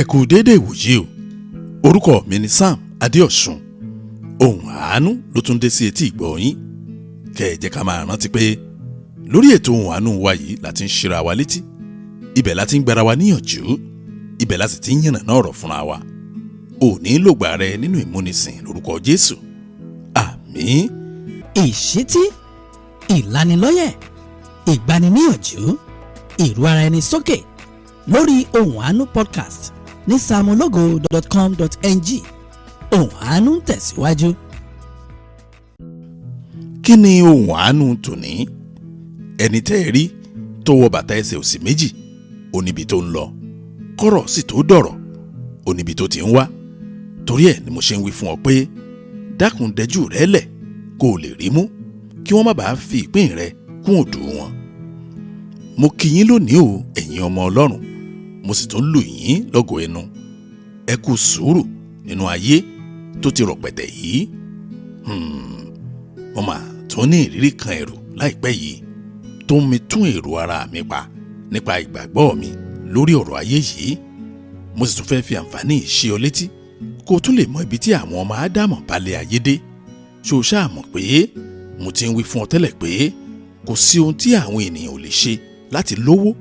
Ẹ kú déédéé ìwòyí o. Orúkọ mi ni Sam Adéọ̀sùn. Ohùn àánú ló tún dé sí etí ìgbọ́ yín. Kẹ́ ẹ jẹ́ ká máa rántí pé lórí ètò Ohùn Àánú wa yìí la ti ń ṣíra wa létí, ibẹ̀ la ti ń gbára wa níyànjú, ibẹ̀ la sì ti ń yànnàná ọ̀rọ̀ fúnra wa. Ò ní lògbà rẹ nínú ìmúnisìn lórúkọ Jésù, àmín. Ìṣítí, ìlanilọ́yẹ̀, ìgbaniníyànjú, ìrú ara ẹni sókè lórí Ohùn Àánú podcast ní samologo.com.ng. Ohùn Àánú ń tẹ̀síwájú. Kí ni ohùn àánú tòní? Ẹni tẹ́ ẹ rí tó wọ bàtà ẹsẹ̀ òsì méjì, ó níbi tó ń lọ. Kọ́rọ̀ sì tó dọ̀rọ̀, ó níbi tó ti ń wá. Torí ẹ̀ ni mo ṣe ń wí fún ọ pé dákun, dẹjú rẹ lẹ̀ kó o lè rí mú, kí wọ́n má bàa fi ìpín rẹ kún òdù wọn. Mo kí yín lónìí o, ẹ̀yin ọmọ Ọlọ́run. Mo sì tún lù yín lọ́gọ̀ ẹnu. Ẹ kú sùúrù nínú ayé tó ti rọ̀pẹ̀tẹ̀ yìí. Mo mà tún ní ìrírí kan ẹ̀rù láìpẹ́ yìí tó ń mi tún èrò ara mi pa nípa ìgbàgbọ́ mi lórí ọ̀rọ̀ ayé yìí. Mo sì tún fẹ́ fi àǹfààní ṣe ọ létí kó o tún lè mọ ibi tí àwọn ọmọ Ádámọ̀ balẹ̀ ayé dé. Ṣó o ṣáà mọ̀ pé mo ti ń wí fún ọ tẹ́lẹ̀ pé kò sí ohun tí àwọn ènìyàn ò lè ṣe láti lówó,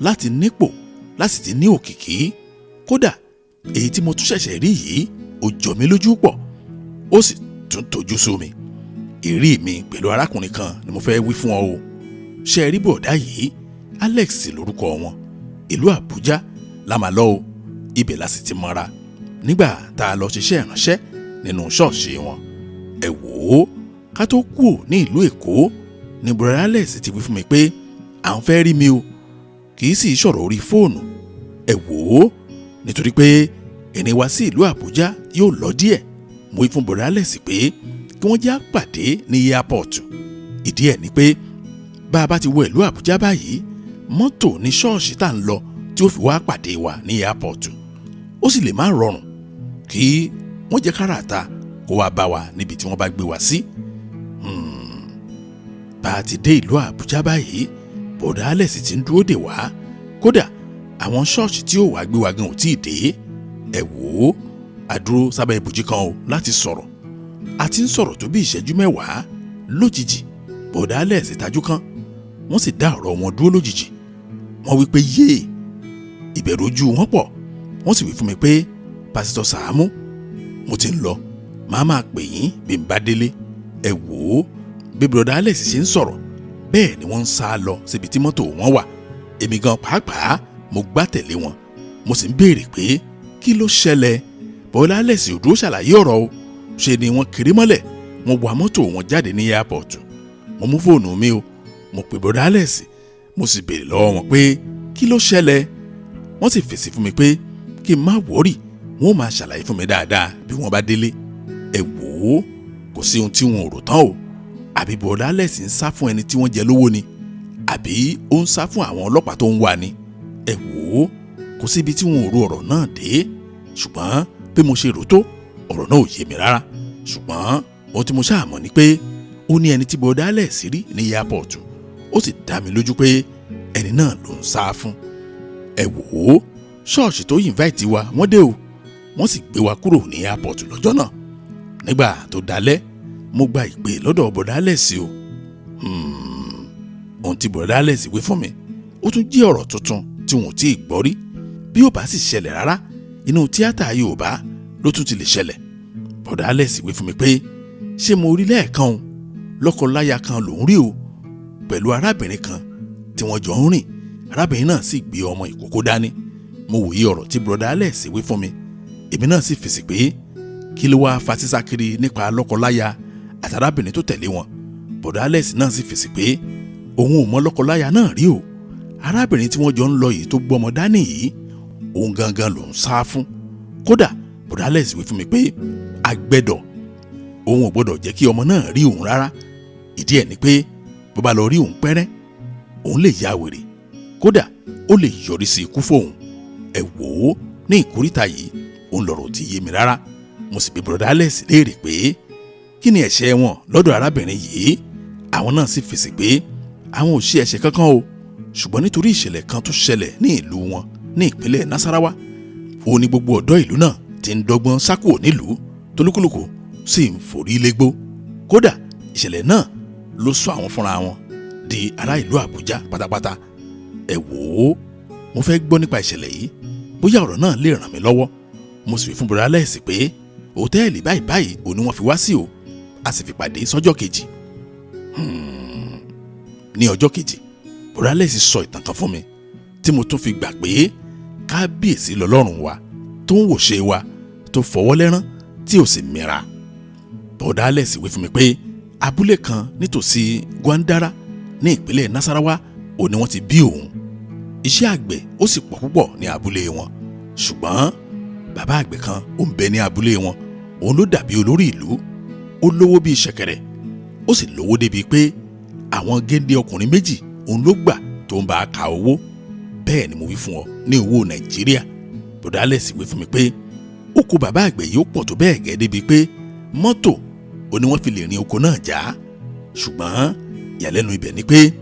láti nípò, láti ti ní òkìkí? Kódà èyí tí mo tún ṣẹ̀ṣẹ̀ rí yìí, ó jọ mí lójú pọ̀, ó sì tún tójú sú mi. Ìrí mi pẹ̀lú arákùnrin kan ni mo fẹ́ wí fún ọ o. Ṣe é rí bọ̀dá yìí, Alex lórúkọ wọn. Ìlú Àbújá la máa lọ o. Ibẹ̀ la sì ti mọ́ra nígbà tá a lọ ṣiṣẹ́ ìránṣẹ́ nínú ṣọ́ọ̀ṣì wọn. Ẹ wò ó, ká tó kúò ní ìlú Èkó ní bọ̀dá Alex ti wí fún mi pé à ń fẹ́ rí mi o. Kì í sì sọ̀rọ̀ orí fóònù. Ẹ wò ó, nítorí pé ìrìn wa sí ìlú Àbújá yóò lọ díẹ̀, mo wí fún bọ̀dá Alex pé kí wọ́n já pàdé ní airport. Ìdí ẹ̀ ni pé bá a bá ti wọ ìlú Àbújá báyìí, mọ́tò ní ṣọ́ọ̀ṣì tá à ń lọ tí ó fi wá pàdé wa ní airport. Ó sì lè má rọrùn kí wọ́n jẹ́ káràtà kó wá bá wa níbi tí wọ́n bá gbé wa sí. Bá a ti dé ìlú Àbújá báyìí, bọ̀dá Alex ti ń dúró dè wá. Kódà àwọn ṣọ́ọ̀ṣì tí ó wàá gbé wa gan ò tí ì dé. Ẹ wò ó, a dúró sábẹ́ ibùjí kan o láti sọ̀rọ̀. A ti ń sọ̀rọ̀ tó bí ìṣẹ́jú 10. Lójijì, bọ̀dá Alex tajú kan, wọ́n sì dá ọ̀rọ̀ wọn dúró lójijì. Wọ́n wí pé yéè, ìbẹ̀rù ojú wọn pọ̀. Wọ́n sì wí fún mi pé, "Pásítọ̀ Sàámú, mo ti ń lọ, màá máa pè yín bí n bá délé." Ẹ wò ó, bí bọ̀dá Alex ṣe ń sọ̀rọ̀, bẹ́ẹ̀ ni wọ́n ń sá lọ síbi tí mọ́tò wọn wà. Èmi gan pàápàá, mo gbá tẹ̀lé wọn, mo sì ń béèrè pé kí ló ṣẹlẹ̀. Bọ̀dá Alex ò dúró ṣàlàyé ọ̀rọ̀ o. Ṣe ni wọ́n kiri mọ́lẹ̀, wọ́n wa mọ́tò wọn jáde ní airport. Mo mú fóònù mi o, mo pè bọ̀dá Alex, mo sì béèrè lọ́wọ́ wọn pé kí ló ṣẹlẹ̀. Wọ́n sì fèsì fún mi pé kí n má worry, wọ́n ó máa ṣàlàyé fún mi dáadáa bí wọ́n bá délé. Ẹ wò ó, kò sí ohun tí wọn ò rò tán o. Àbí bọ̀dá Alex ń sá fún ẹni tí wọ́n jẹ lówó ni, àbí ó ń sá fún àwọn ọlọ́pàá tó ń wá ni? Ẹ wò ó, kò síbi tí wọn ò ro ọ̀rọ̀ náà dé. Ṣùgbọ́n bí mo ṣe rò tó, ọ̀rọ̀ náà ò yé mi rárá. Ṣùgbọ́n ohun tí mo ṣáà mọ̀ ni pé ó ní ẹni tí bọ̀dá Alex rí ní airport, ó sì dá mi lójú pé ẹni náà ló ń sá fún. Ẹ wò ó, ṣọ́ọ̀ṣì tó invite wa, wọ́n dé o. Wọ́n sì gbé wa kúrò ní airport lọ́jọ́ náà. Nígbà tó dalẹ́, mo gba ìpè lọ́dọ̀ bọ̀dá Alex o. Ohun tí bọ̀dá Alex wí fún mi, ó tún jẹ́ ọ̀rọ̀ tuntun tí wọn ò tí ì gbọ́ rí. Bí ó bá sì ṣẹlẹ̀ rárá, inú tíátà Yorùbá ló tún ti lè ṣẹlẹ̀. Bọ̀dá Alex wí fún mi pé ṣé mo rí lẹ́ẹ̀kan o, lọ́kọ-láya kan lòún rí o pẹ̀lú arábìnrin kan tí wọ́n jọ ń rìn. Arábìnrin náà sì gbé ọmọ ìkókó dání. Mo wòye ọ̀rọ̀ tí bọ̀dá Alex wí fún mi, èmi náà sì fèsì pé kí ló wáá fa sísá kiri nípa lọ́kọ-láya àtàrábìnrin tó tẹ̀lé wọn. Bọ̀dá Alex náà sì fèsì pé òun ò mọ lọ́kọ-láya náà rí o. Arábìnrin tí wọ́n jọ ń lọ yìí tó gbọ́mọ dání yìí, òun gangan lòún sá fún. Kódà bọ̀dá Alex wí fún mi pé agbẹ́dọ̀ òun ò gbọ́dọ̀ jẹ́ kí ọmọ náà rí òun rárá. Ìdí ẹ̀ ni pé bó bá lọ rí òun pẹ́rẹ́, òun lè ya wèrè, kódà ó lè yọrí sí ikú fóun. Ẹ wò ó, ní ìkóríta yìí, òun lọ̀rọ̀ tí yé mi rárá. Mo sì bi bọ̀dá Alex léèrè pé kí ni ẹ̀ṣẹ̀ wọn lọ́dọ̀ arábìnrin yìí. Àwọn náà sì fèsì pé àwọn ò ṣe ẹ̀ṣẹ̀ kankan o, ṣùgbọ́n nítorí ìṣẹ̀lẹ̀ kan tó ṣẹlẹ̀ ní ìlú wọn ní ìpínlẹ̀ Nasarawa. Òun ni gbogbo ọ̀dọ́ ìlú náà ti ń dọ́gbọ́n sá kúrò nílùú, tolúkúlùkù sì ń forí légbó. Kódà ìṣẹ̀lẹ̀ náà ló sọ àwọn fúnra wọn di ará ìlú Àbújá pátápátá. Ẹ wò ó, mo fẹ́ gbọ́ nípa ìṣẹ̀lẹ̀ yìí, bóyá ọ̀rọ̀ náà lè ràn mí lọ́wọ́. Mo sì wí fún bọ̀dá Alex pé hòtẹ́ẹ̀lì báyìí báyìí òun ni wọ́n fi wá sí o. A sì fi pàdé sọ́jọ́ kejì. Ní ọjọ́ kejì, bọ̀dá Alex sọ ìtàn kan fún mi tí mo tún fi gbà pé kábíyèsí lọ́lọ́run wa tó ń wòṣe wa, tó fọwọ́ lẹ́rán tí ò sì mìíràn. Bọ̀dá Alex wí fún mi pé abúlé kan nítòsí Gwandara ní ìpínlẹ̀ Nasarawa òun ni wọ́n ti bí òun. Iṣẹ́ àgbẹ̀ ó sì pọ̀ púpọ̀ ní abúlé wọn, ṣùgbọ́n bàbá àgbẹ̀ kan ó ń bẹ ní abúlé wọn. Òun ló dàbí olórí ìlú. Ó lówó bíi ṣẹ̀kẹ̀rẹ̀, ó sì lówó débi pé àwọn géńdé ọkùnrin méjì òun ló gbà tó ń bá a ka owó. Bẹ́ẹ̀ ni mo wí fún ọ, ní owó Nàìjíríà. Bọ̀dá Alex wí fún mi pé oko bàbá àgbẹ̀ yìí ó pọ̀ tó bẹ́ẹ̀ gẹ́ débi pé mọ́tò ó ní wọ́n fi lè rin oko náà já. Ṣùgbọ́n ìyàlẹ́nu ibẹ̀ ni pé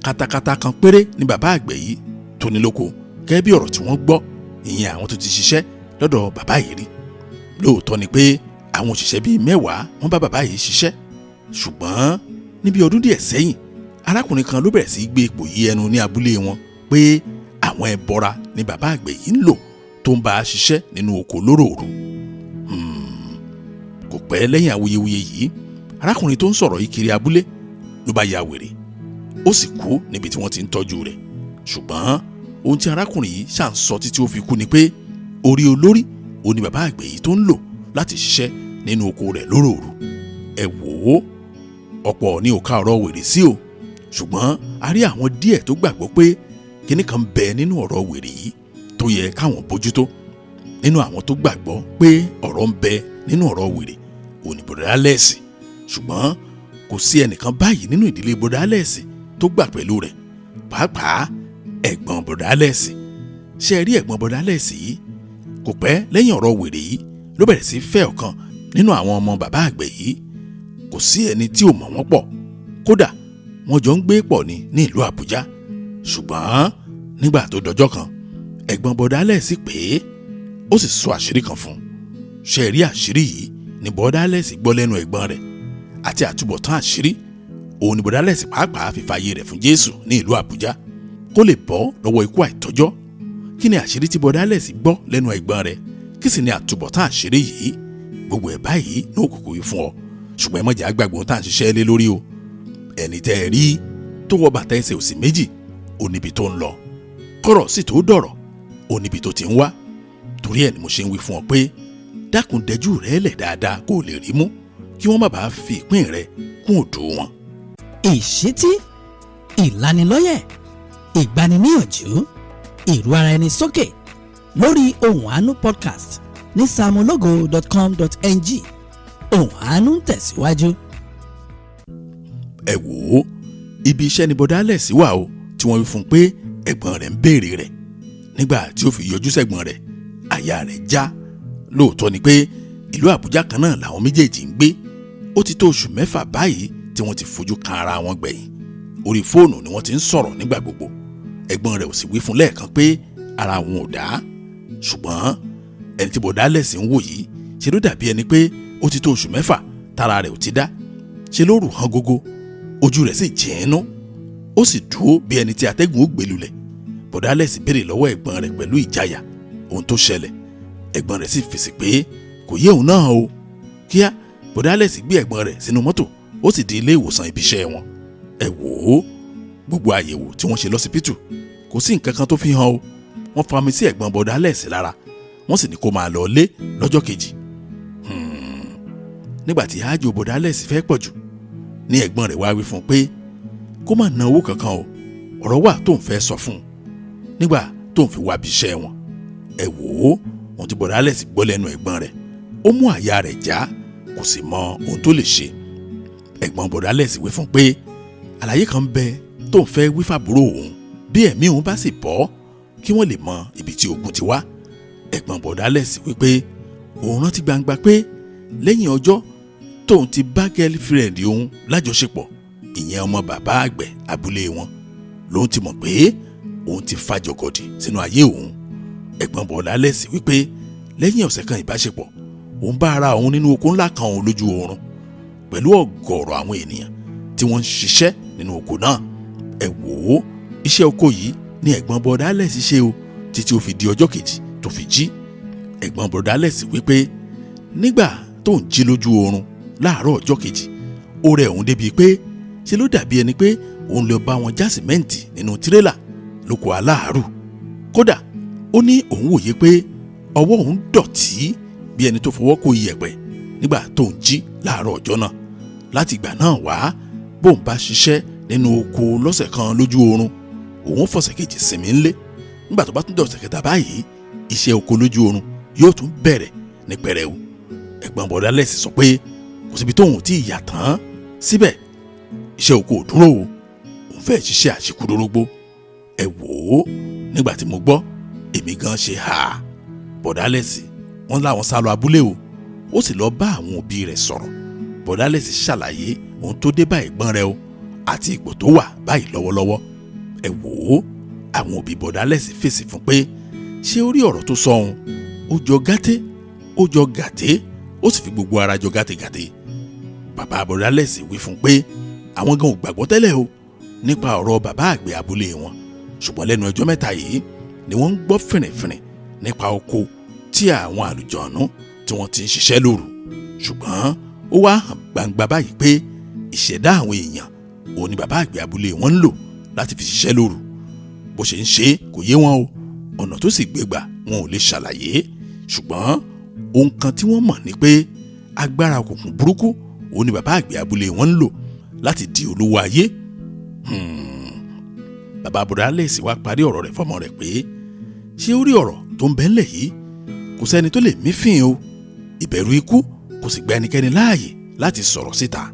katakata kan péré ni bàbá àgbẹ̀ yìí tó ní lóko, gẹ́gẹ́ bí ọ̀rọ̀ tí wọ́n gbọ́, ìyẹn àwọn tó ti ṣiṣẹ́ lọ́dọ̀ bàbá yìí rí. Lóòótọ́ ni pé àwọn òṣìṣẹ́ bíi 10 wọ́n bá bàbá yìí ṣiṣẹ́, ṣùgbọ́n níbi ọdún díẹ̀ sẹ́yìn, arákùnrin kan ló bẹ̀rẹ̀ sí í gbé ipò yí ẹnu ní abúlé wọn pé àwọn ẹbọra ni bàbá àgbẹ̀ yìí ń lò tó ń bá a ṣiṣẹ́ nínú oko lóròòru. Kò pẹ́ lẹ́yìn awuyewuye yìí, arákùnrin tó ń sọ̀rọ̀ yìí kiri abúlé ló bá ya wèrè, ó sì kú níbi tí wọ́n ti ń tọ́jú rẹ̀. Ṣùgbọ́n ohun tí arákùnrin yìí ṣà ń sọ títí ó fi kú ni pé orí olórí òun ni bàbá àgbẹ̀ yìí tó ń lò láti ṣiṣẹ́ nínú oko rẹ̀ lóròòru. Ẹ wò ó, ọ̀pọ̀ ní ò ka ọ̀rọ̀ wèrè sí o, ṣùgbọ́n a rí àwọn díẹ̀ tó gbàgbọ́ pé kinní kan bẹ nínú ọ̀rọ̀ wèrè yìí tó yẹ káwọn bójútó. Nínú àwọn tó gbàgbọ́ pé ọ̀rọ̀ ń bẹ nínú ọ̀rọ̀ wèrè òun ni bọ̀dá Alex. Ṣùgbọ́n kò sí ẹnìkan báyìí nínú ìdílé bọ̀dá Alex tó gbà pẹ̀lú rẹ̀, pàápàá ẹ̀gbọ́n bọ̀dá Alex. Ṣé ẹ rí ẹ̀gbọ́n bọ̀dá Alex yìí, kò pẹ́ lẹ́yìn ọ̀rọ̀ wèrè yìí ló bẹ̀rẹ̀ sí fẹ́ ọ̀kan nínú àwọn ọmọ bàbá àgbẹ̀ yìí. Kò sí ẹni tí ò mọ̀ wọ́n pọ̀, kódà wọ́n jọ ń gbé pọ̀ ní ní ìlú Àbújá. Ṣùgbọ́n nígbà tó dọjọ́ kan, ẹ̀gbọ́n bọ̀dá Alex pé ó sì sọ àṣírí kan fún un. Ṣe rí àṣírí yìí ni bọ̀dá Alex gbọ́ lẹ́nu ẹ̀gbọ́n rẹ̀ àti àtúbọ̀tán àṣírí òun ni bọ̀dá Alex pàápàá fi fàyè rẹ̀ fún Jésù ní ìlú Àbújá kó lè bọ́ lọ́wọ́ ikú àìtọ́jọ́. Kí ni àṣírí tí bọ̀dá Alex gbọ́ lẹ́nu ẹ̀gbọ́n rẹ̀? Kí sì ni àtúbọ̀tán àṣírí yìí? Gbogbo ẹ̀ báyìí ní òkùnkùn yìí fún ọ, ṣùgbọ́n ẹ má jẹ́ àgbàgbọ́ tá à ń ṣiṣẹ́ lé lórí o. Ẹni tẹ́ ẹ rí tó wọ bàtà ẹsẹ̀ òsì méjì, ó níbi tó ń lọ. Kọ́rọ̀ sì tó dọ̀rọ̀, ó níbi tó ti ń wá. Torí ẹ̀ ni mo ṣe ń wí fún ọ pé dákun, dẹjú rẹ lẹ̀ dáadáa kó o lè rí mú, kí wọ́n má bàa fi ìpín rẹ kún òdo wọn. Ìṣítí, ìlanilọ́yẹ̀, ìgbaniníyànjú, ìrú ara ẹni sókè lórí Ohùn Àánú podcast ní samologo.com.ng. Ohùn Àánú ń tẹ̀síwájú. Ẹ wò ó, ibi iṣẹ́ ni bọ́dá Alex wà o tí wọ́n wí fún un pé ẹ̀gbọ́n rẹ̀ ń béèrè rẹ̀. Nígbà tí ó fi yọjú sẹ́gbọ́n rẹ̀, àyà rẹ̀ já. Lóòótọ́ ni pé ìlú Àbújá kan náà làwọn méjèèjì ń gbé. Ó ti tó oṣù 6 báyìí tí wọ́n ti fojú kan ara wọn gbẹ̀yìn. Orí fóònù ni wọ́n ti ń sọ̀rọ̀ nígbà gbogbo. Ẹ̀gbọ́n rẹ̀ ò sì wí fún lẹ́ẹ̀kan pé ara wọn ò dá. Ṣùgbọ́n ẹni tí bọ̀dá Alex ń wò yìí, ṣe ló dàbí ẹni pé ó ti tó oṣù 6 tára rẹ̀ ò ti dá. Ṣe ló rù hàn gógó, ojú rẹ̀ sì jìnnú, ó sì dúró bí ẹni tí atẹ́gùn ó gbé lulẹ̀. Bọ̀dá Alex béèrè lọ́wọ́ ẹ̀gbọ́n rẹ̀ pẹ̀lú ìjayà ohun tó ṣẹlẹ̀. Ẹ̀gbọ́n rẹ̀ sì fèsì pé kò yé òun náà o. Kíá, bọ̀dá Alex gbé ẹ̀gbọ́n rẹ̀ sínú mọ́tò, ó sì di ilé ìwòsàn ibi iṣẹ́ wọn. Ẹ wò ó, gbogbo àyẹ̀wò tí wọ́n ṣe lọ́sibítù, kò sí nǹkan kan tó fi hàn o. Wọ́n fa omi sí ẹ̀gbọ́n bọ̀dá Alex lára, wọ́n sì ní kó máa lọ lé lọ́jọ́ kejì. Nígbà tí ájò bọ̀dá Alex fẹ́ pọ̀ jù ní ẹ̀gbọ́n rẹ̀ wá wí fún un pé kó má ná owó kankan o, ọ̀rọ̀ wà tó ń fẹ́ sọ fún un nígbà tó ń fi wá bí iṣẹ́ wọn. Ẹ wò ó, ohun tí bọ̀dá Alex gbọ́ lẹ́nu ẹ̀gbọ́n rẹ̀ ó mú àyà rẹ̀ já, kò sì mọ ohun tó lè ṣe. Ẹ̀gbọ́n bọ̀dá Alex wí fún un pé àlàyé kan bẹ tó ń fẹ́ wí fàbúrò òun, bí ẹ̀mí òun bá sì bọ́, kí wọ́n lè mọ ibi tí ogun ti wá. Ẹ̀gbọ́n bọ̀dá Alex wí pé òun rántí gbangba pé lẹ́yìn ọjọ́ tóun ti bá girlfriend òun lájọṣepọ̀, ìyẹn ọmọ bàbá àgbẹ̀ abúlé wọn, lòun ti mọ̀ pé òun ti fa jọgọdì sínú ayé òun. Ẹ̀gbọ́n bọ̀dá Alex wípé lẹ́yìn ọ̀sẹ̀ kan ìbáṣepọ̀, òun bá ara òun nínú oko ńlá kan òun lójú oorun pẹ̀lú ọ̀gọ̀ọ̀rọ̀ àwọn ènìyàn tí wọ́n ń ṣiṣẹ́ nínú oko náà. Ẹ wò ó, iṣẹ́ oko yìí ni ẹ̀gbọ́n bọ̀dá Alex ṣe o títí ó fi di ọjọ́ kejì tó fi jí. Ẹ̀gbọ́n bọ̀dá Alex wípé nígbà tó ń jí lójú oorun láàárọ̀ ọjọ́ kejì, ó rẹ òun débi pé ṣe ló dàbí ẹni pé òun lọ bá wọn já sìmẹ́ǹtì nínú tirẹ́là lóko aláàárù. Kódà ó ní òun wòye pé ọwọ́ òun dọ̀tí bí ẹni tó fọwọ́ kó iyẹ̀pẹ̀ nígbà tó ń jí láàárọ̀ ọjọ́ náà. Láti ìgbà náà wá, bóun bá ṣiṣẹ́ nínú oko lọ́sẹ̀ kan lójú oorun, òun fọ̀sẹ̀ kejì sinmi ńlé. Nígbà tó bá tún dọ̀sẹ̀ kẹta báyìí, iṣẹ́ oko lójú oorun yóò tún bẹ̀rẹ̀ ní pẹrẹu. Ẹ̀gbọ́n bọ̀dá Alex sọ pé kò síbi tóun ò tí ì yà tán, síbẹ̀ iṣẹ́ oko ò dúró o, òun fẹ́ ṣiṣẹ́ àṣekúdórógbó. Ẹ wò ó, nígbà tí mo gbọ́, èmi gan ṣe hà. Bọ̀dá Alex wọ́n láwọn sá lọ abúlé o, ó sì lọ bá àwọn òbí rẹ̀ sọ̀rọ̀. Bọ̀dá Alex ṣàlàyé ohun tó dé bá ẹ̀gbọ́n rẹ̀ o àti ipò tó wà báyìí lọ́wọ́lọ́wọ́. Ẹ wò ó, àwọn òbí bọ̀dá Alex fèsì fún pé ṣé ó rí ọ̀rọ̀ tó sọ òun, ó jọ gàté, ó jọ gàté, ó sì fi gbogbo ara jọ gàtégàté. Bàbá bọ̀dá Alex wí fún pé àwọn gan ò gbàgbọ́ tẹ́lẹ̀ o nípa ọ̀rọ̀ bàbá àgbẹ̀ abúlé wọn, ṣùgbọ́n lẹ́nu ọjọ́ mẹ́ta yìí ni wọ́n ń gbọ́ fìrìnfìrìn nípa oko tí àwọn àlùjọ̀nú tí wọ́n ti ń ṣiṣẹ́ lóru. Ṣùgbọ́n ó wá hàn gbangba báyìí pé ìṣẹ̀dá àwọn èèyàn òun ni bàbá àgbẹ̀ abúlé wọn ń lò láti fi ṣiṣẹ́ lóru. Bó ṣe ń ṣe kò yé wọn o, ọ̀nà tó sì gbé gbà wọn ò lè ṣàlàyé, ṣùgbọ́n ohun kan tí wọ́n mọ̀ ni pé agbára òkùnkùn burúkú òun ni bàbá àgbẹ̀ abúlé wọn ń lò láti di olówó ayé. Bàbá bọ̀dá Alex wá parí ọ̀rọ̀ rẹ̀ fọmọ rẹ̀ pé ṣé ó rí ọ̀rọ̀ tó ń bẹ ńlẹ̀ yìí, kò sẹ́ni tó lè mífìn o, ìbẹ̀rù ikú kò sì gba ẹnikẹ́ni láàyè láti sọ̀rọ̀ síta.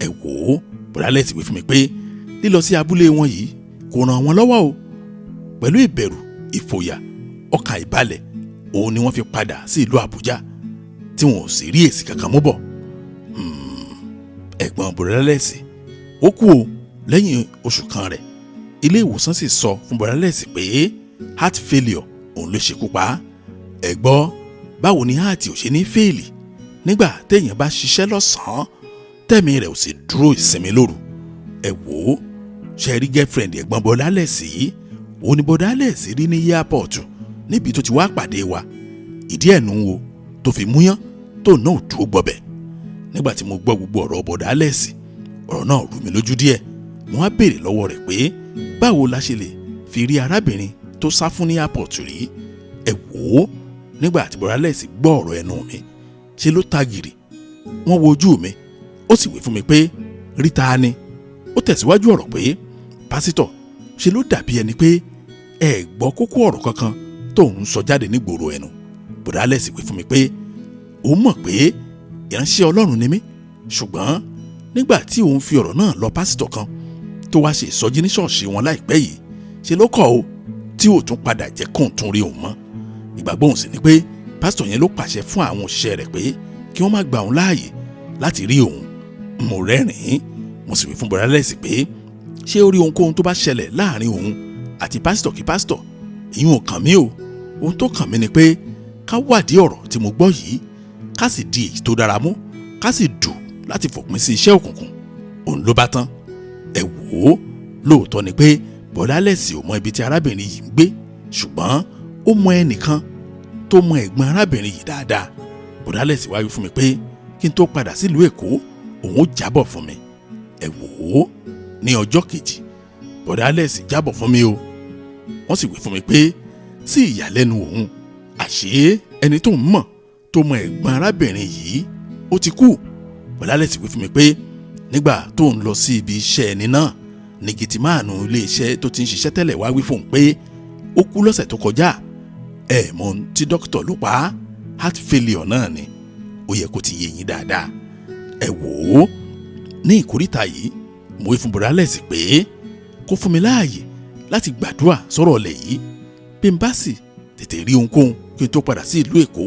Ẹ wò ó, bọ̀dá Alex wí fún mi pé lílọ sí abúlé wọn yìí kò ràn wọ́n lọ́wọ́ o. Pẹ̀lú ìbẹ̀rù, ìfòyà, ọkàn ìbalẹ̀ òun ni wọ́n fi padà sí ìlú Àbújá tí wọn ò sì rí èsì kankan mú bọ̀. Ẹ̀gbọ́n bọ̀dá Alex ó kú o lẹ́yìn oṣù kan rẹ̀. Ilé ìwòsàn sì sọ fún bọ̀dá Alex pé heart failure òun ló ṣekú pa á. Ẹ gbọ́, báwo ni heart ò ṣe ní fail nígbà téèyàn bá ṣiṣẹ́ lọ́sàn-án tẹ̀mí rẹ̀ ò sì dúró ìsinmi lóru? Ẹ wò ó, ṣe rí girlfriend ẹ̀gbọ́n bọ̀dá Alex yìí, òun ni bọ̀dá Alex rí ní airport níbi tó ti wá pàdé wa. Ìdí ẹ̀ nù wo tó fi múyán tó náà dúró gbọbẹ̀. Nígbà tí mo gbọ́ gbogbo ọ̀rọ̀ bọ̀dá Alex, ọ̀rọ̀ náà rú mi lójú díẹ̀. Mo wá béèrè lọ́wọ́ rẹ̀ pé báwo la ṣe lè fi rí arábìnrin tó sá fún ní airport rí? Ẹ wò ó, nígbà tí bọ̀dá Alex gbọ́ ọ̀rọ̀ ẹnu mi, ṣe ló ta gìrì. Wọ́n wo ojú mi, ó sì wí fún mi pé rí ta ni. Ó tẹ̀síwájú ọ̀rọ̀ pé pásítọ̀, ṣe ló dàbí ẹni pé ẹ gbọ́ kókó ọ̀rọ̀ kankan tó ń sọ jáde nígboro ẹnu. Bọ̀dá Alex wí fún mi pé òun mọ̀ pé ìránṣẹ́ Ọlọ́run ni mí, ṣùgbọ́n nígbà tí òun fi ọ̀rọ̀ náà lọ pásítọ̀ kan tó wá ṣe ìsọjí ní ṣọ́ọ̀ṣì wọn láìpẹ́ yìí, ṣe ló kọ̀ o tí ò tún padà jẹ́ kóun tún rí òun mọ́. Ìgbàgbọ́ òun sì ni pé pásítọ̀ yẹn ló pàṣẹ fún àwọn òṣìṣẹ́ rẹ̀ pé kí wọ́n má gba òun láàyè láti rí òun. Mo rẹ́rìn-ín, mo sì wí fún bọ̀dá Alex pé ṣé ó rí ohunkóhun tó bá ṣẹlẹ̀ láàrin òun àti pásítọ̀ kí pásítọ̀, ìyún ò kàn mí o. Ohun tó kàn mí ni pé ká wádìí ọ̀rọ̀ tí mo gbọ́ yìí, ká sì di èyí tó dára mú, ká sì dù láti fòpin sí iṣẹ́ òkùnkùn. Òun ló bá tán. Ẹ wò ó, lóòótọ́ ni pé bọ̀dá Alex ò mọ ibi tí arábìnrin yìí ń gbé, ṣùgbọ́n ó mọ ẹnìkan tó mọ ẹ̀gbọ́n arábìnrin yìí dáadáa. Bọ̀dá Alex wá wí fún mi pé kí n tó padà sílùú Èkó, òun ó jábọ̀ fún mi. Ẹ wò ó, ní ọjọ́ kejì bọ̀dá Alex jábọ̀ fún mi o. Wọ́n sì wí fún mi pé sí ìyàlẹ́nu òun, àṣé ẹni tó ń mọ̀ tó mọ ẹ̀gbọ́n arábìnrin yìí ó ti kú. Bọ̀dá Alex wí fún mi pé nígbà tó ń lọ sí ibi iṣẹ́ ẹni náà ní gìtìmáànù ilé iṣẹ́ tó ti ń ṣiṣẹ́ tẹ́lẹ̀ wá wí fóun pé ó kú lọ́sẹ̀ tó kọjá. Ẹ mọ̀ ohun tí dókítà ló pa á, heart failure náà ni. Ó yẹ kó ti yé yín dáadáa. Ẹ wò ó, ní ìkóríta yìí mo wí fún bọ̀dá Alex pé kó fún mi láàyè láti gbàdúrà sọ̀rọ̀ ọ̀lẹ̀ yìí, bí n bá sì tètè rí ohunkóhun kí n tó padà sí ìlú Èkó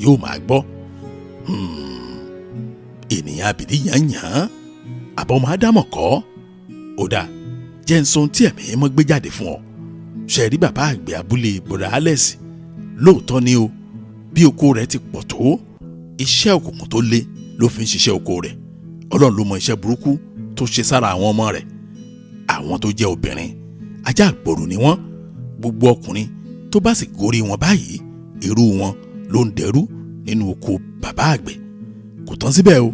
yóò máa gbọ́. Ènìyàn àbìdí yànyàn àbọ̀mọ̀ ádámọ̀ kọ́. Ó dáa, jẹ́ ń sọ ohun tí ẹ̀mí mọ́ gbé jáde fún ọ. Ṣe rí bàbá àgbẹ̀ abúlé bọ̀dá Alex Lóòótọ́ ni o, bí oko rẹ̀ ti pọ̀ tó, iṣẹ́ òkùnkùn tó le ló fi ń ṣiṣẹ́ oko rẹ̀. Ọlọ́run ló mọ iṣẹ́ burúkú tó ṣe sára àwọn ọmọ rẹ̀. Àwọn tó jẹ́ obìnrin, ajá àgbòrò ni wọ́n. Gbogbo ọkùnrin tó bá sì gorí wọn báyìí, irú wọn ló ń dẹrú nínú oko bàbá àgbẹ̀. Kò tán síbẹ̀ o,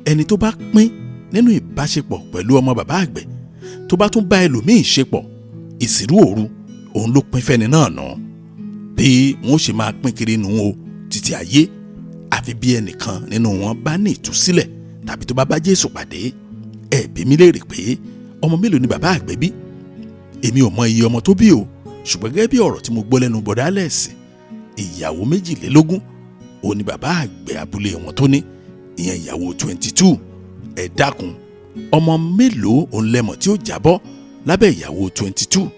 ẹni tó bá pín nínú ìbáṣepọ̀ pẹ̀lú ọmọ bàbá àgbẹ̀, tó bá tún bá ẹlòmíì ṣe pọ̀, ìsìrú òru òun ló pín fẹ́ni náà nù. Bí wọn ó ṣe máa pín kiri nù o títí ayé, àfi bí ẹnìkan nínú wọn bá ní ìtúsílẹ̀ tàbí tó bá bá Jésù pàdé. Ẹ bi mí léèrè pé ọmọ mélòó ni bàbá àgbẹ̀ bí? Èmi ò mọ iye ọmọ tó bí o, ṣùgbọ́n gẹ́gẹ́ bí ọ̀rọ̀ tí mo gbọ́ lẹ́nu bọ̀dá Alex, ìyàwó 22 òun ni bàbá àgbẹ̀ abúlé wọn tó ní, ìyẹn ìyàwó 22. Ẹ dákun, ọmọ mélòó òun lẹ́mọ̀ tí ó jábọ́ lábẹ́ ìyàwó 22?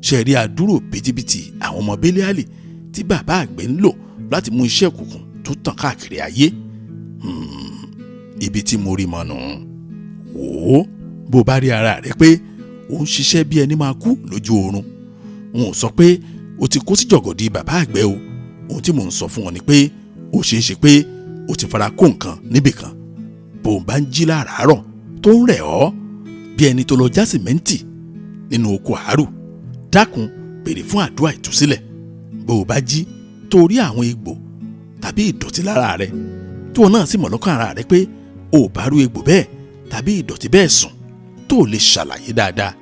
Ṣe rí àdúrò bìtìbìtì àwọn ọmọ Bélíálì tí bàbá àgbẹ̀ ń lò láti mú iṣẹ́ òkùnkùn tó tàn káàkiri ayé? Ibi tí mo rí mọ́ nù. Wò ó, bó bá rí ara rẹ pé ò ń ṣiṣẹ́ bí ẹni máa kú lójú oorun, n ò sọ pé o ti kó sí jọ̀gọ̀dì bàbá àgbẹ̀ o. Ohun tí mò ń sọ fún ọ ni pé ó ṣeé ṣe pé o ti fara kó nǹkan níbìkan. Bó o bá ń jí láràárọ̀ tó ń rẹ̀ ọ́ bí ẹni tó lọ já sìmẹ́ǹtì nínú oko àárò, dákun, béèrè fún àdúrà ìtúsílẹ̀. Bó o bá jí tó rí àwọn egbò tàbí ìdọ̀tí lára rẹ, tó o náà sì mọ̀ lọ́kàn ara rẹ pé o ò bá rú egbò bẹ́ẹ̀ tàbí ìdọ̀tí bẹ́ẹ̀ sùn, tó o lè ṣàlàyé dáadáa,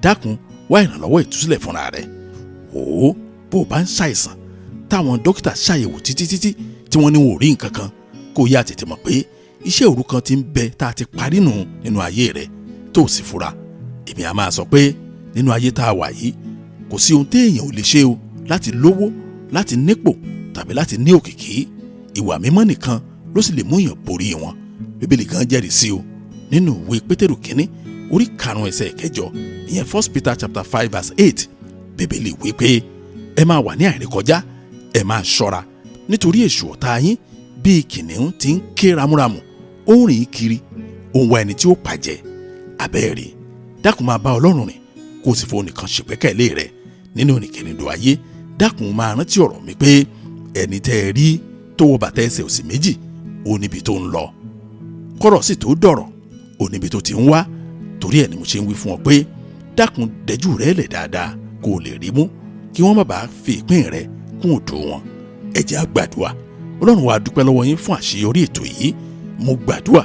dákun, wá ìrànlọ́wọ́ ìtúsílẹ̀ fúnra rẹ. Wò ó, bó o bá ń ṣàìsàn táwọn dókítà ṣàyẹ̀wò títí títí tí wọ́n ní wọn ò rí nǹkan kan, kó o yá tètè mọ̀ pé iṣẹ́ òru kan ti ń bẹ tá a ti parí nù nínú ayé rẹ tó o sì fura. Èmi a máa sọ pé nínú ayé tá a wà yìí, kò sí ohun téèyàn ò lè ṣe o láti lówó, láti nípò tàbí láti ní òkìkí. Ìwà mímọ́ nìkan ló sì lè mú èèyàn borí wọn. Bíbélì gan jẹ́rìí sí o nínú ìwé Pétérù kínní orí 5 ẹsẹ̀ 8, ìyẹn 1 Peter chapter 5 verse 8. Bíbélì wí pé ẹ máa wà ní àìrékọjá, ẹ máa ṣọ́ra, nítorí èṣù ọ̀tá yín bíi kìnìún ti ń ké ramúramù, ó ń rìn kiri, ó ń wá ẹni tí ó pàjẹ́. Abẹ́rẹ́ dákun, máa bá Ọlọ́run rìn, kó o sì fún nìkan ṣègbẹ́kẹ̀lé rẹ nínú ìrìnkèrindò ayé. Dákun, máa rántí ọ̀rọ̀ mi pé ẹni tẹ́ ẹ rí tó wọ bàtà ẹsẹ̀ òsì méjì, ó níbi tó ń lọ. Kọ́rọ̀ sì tó dọ̀rọ̀, ó níbi tó ti ń wá. Torí ẹ̀ ni mo ṣe ń wí fún ọ pé dákun, dẹ́jú rẹ lẹ̀ dáadáa kó o lè rí mú, kí wọ́n má bàa fi ìpín rẹ kún òdo wọn. Ẹ jẹ́ á gbàdúrà. Ọlọ́run wa, dúpẹ́ lọ́wọ́ yín fún àṣeyọrí ètò yìí. Mo gbàdúrà,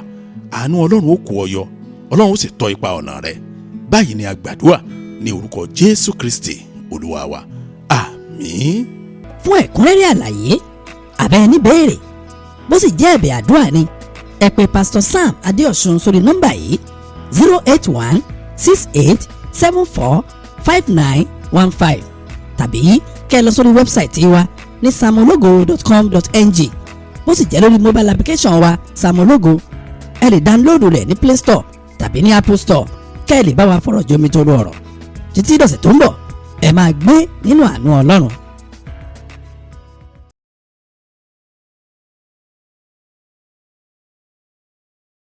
àánú Ọlọ́run ó kó ọ yọ, Ọlọ́run ó sì tọ́ ipa ọ̀nà rẹ. Báyìí ni a gbàdúrà ní orúkọ Jésù Kristi Olúwa wa, àmín. Fún ẹ̀kúnrẹ́rẹ́ àlàyé àbẹ́ ní béèrè, bó sì jẹ́ ẹ̀bẹ̀ àdúrà ni, ẹ pè Pastor Sam Adéọ̀sùn sórí nọ́mbà yìí: 08168745915, tàbí kẹ́ ẹ lọ sórí website wa ní samologo.com.ng. Bó sì jẹ́ lórí mobile application wa Samologo, ẹ lè download rẹ̀ ní Play Store tàbí ní Apple Store, kẹ́ ẹ lè bá wa fọ̀rọ̀ jomi tó ọ̀rọ̀. Títí dọ̀sẹ̀ tó ń bọ̀, ẹ máa gbé nínú àánú Ọlọ́run.